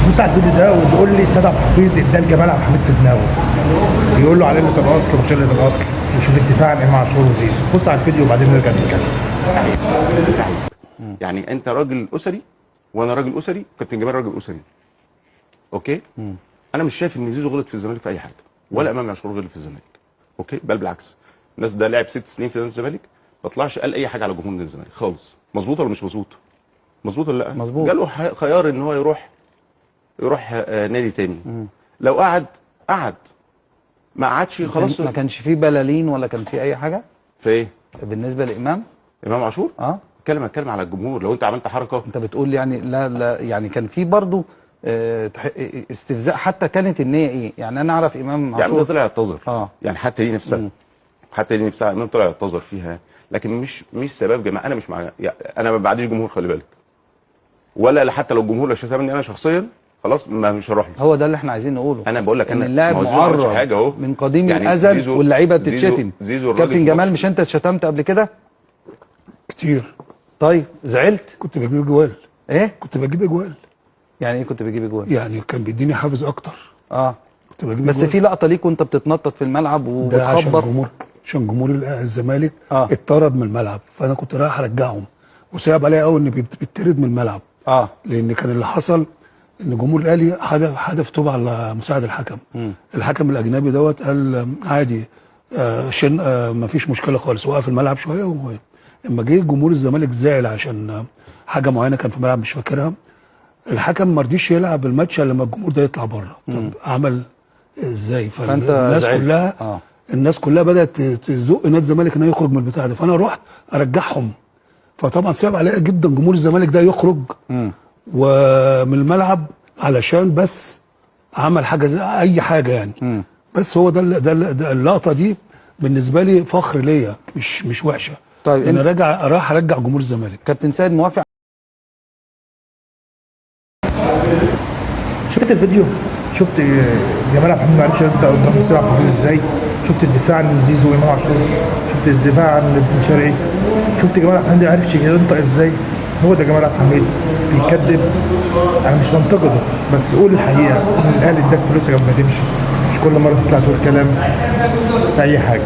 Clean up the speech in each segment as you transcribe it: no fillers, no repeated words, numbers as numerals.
بص على الفيديو ده وقول لي سيد عبد الحفيظ اداه لجمال عبد الحميد في دماغه، بيقول له على قلة الاصل ومش قلة الاصل، وشوف الدفاع عن امام عاشور وزيزو. بص على الفيديو وبعدين نرجع نتكلم. يعني انت راجل اسري وانا راجل اسري، كابتن جمال راجل اسري. okay؟ انا مش شايف ان زيزو غلط في الزمالك في اي حاجة، ولا امام عاشور غلط في الزمالك. okay؟ بل بالعكس، الناس ده لعب 6 سنين في نادي الزمالك، ما طلعش قال اي حاجة على جمهور نادي الزمالك خالص. مظبوط ولا مش مظبوط؟ مظبوط ولا لا؟ مظبوط. جاله خيار ان هو يروح نادي تاني. لو قعد قعد، ما قعدش خلاص. ما كانش فيه بلالين ولا كان فيه اي حاجة في ايه؟ بالنسبة لامام؟ امام عاشور؟ اه. اتكلم على الجمهور، لو انت عملت حركة. انت بتقول يعني لا لا، يعني كان في برضه استفزاء، حتى كانت النية ايه؟ يعني انا اعرف امام يعني ده عاشور طلع يعتذر. يعني حتى دي نفسها، حتى دي نفسها امام طلع يعتذر فيها، لكن مش سبب جماعة. انا مش مع، يعني انا ما بعديش جمهور، خلي بالك، ولا حتى لو الجمهور لو شتمني انا شخصيا خلاص ما مش هروح له. هو ده اللي احنا عايزين نقوله. انا بقول لك ان انا اللاعب ما هو زيزو ما عملش معرض حاجة اهو. من قديم يعني الازل واللعيبة بتتشتم. زيزو الراجل كابتن في جمال، ماتش. مش انت اتشتمت قبل كده؟ كتير. طيب زعلت؟ كنت بجيب اجوال. ايه؟ كنت بجيب اجوال. يعني ايه كنت بتجيب اجوال؟ يعني كان بيديني حافز اكتر. كنت بجيب بس اجوال. في لقطة ليك وانت بتتنطط في الملعب ده عشان وبتخبط. جمهور، عشان جمهور الزمالك اتطرد من الملعب، فانا كنت رايح ارجعهم، وصعب عليا قوي ان بيتطرد من الملعب. لان كان اللي حصل ان جمهور الاهلي حدف طوب على مساعد الحكم. الحكم الاجنبي دوت قال عادي، شن، مفيش مشكلة خالص، وقف الملعب شوية. اما جه جمهور الزمالك زعل عشان حاجة معينة كان في الملعب مش فاكرها، الحكم ما رضيش يلعب الماتش الا لما الجمهور ده يطلع بره. طب عمل ازاي؟ فأنت فالناس زعلت. كلها الناس كلها بدات تزق نادي الزمالك انه يخرج من البتاع ده، فانا رحت ارجعهم. فطبعا صعب عليا جدا جمهور الزمالك ده يخرج ومن الملعب علشان بس عمل حاجة زي اي حاجة يعني. بس هو ده اللقطة دي بالنسبة لي فخر ليا، مش وحشة. طيب انا راح ارجع جمهور الزمالك. كابتن سيد موافق؟ شفت الفيديو؟ شفت جمال عبد الحميد ما عرفش يبدا قدام السيد عبد الحفيظ ازاي؟ شفت الدفاع عن زيزو وامام عاشور؟ شفت الدفاع عن بن شرقي؟ شفت جمال عبد الحميد ما عرفش ينطق ازاي؟ هو ده جمال عبد الحميد بيكذب. انا مش بنتقده، بس قول الحقيقة ان الاهلي اداك فلوس قبل ما تمشي، مش كل مرة تطلع تقول كلام في اي حاجة.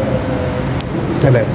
سلام.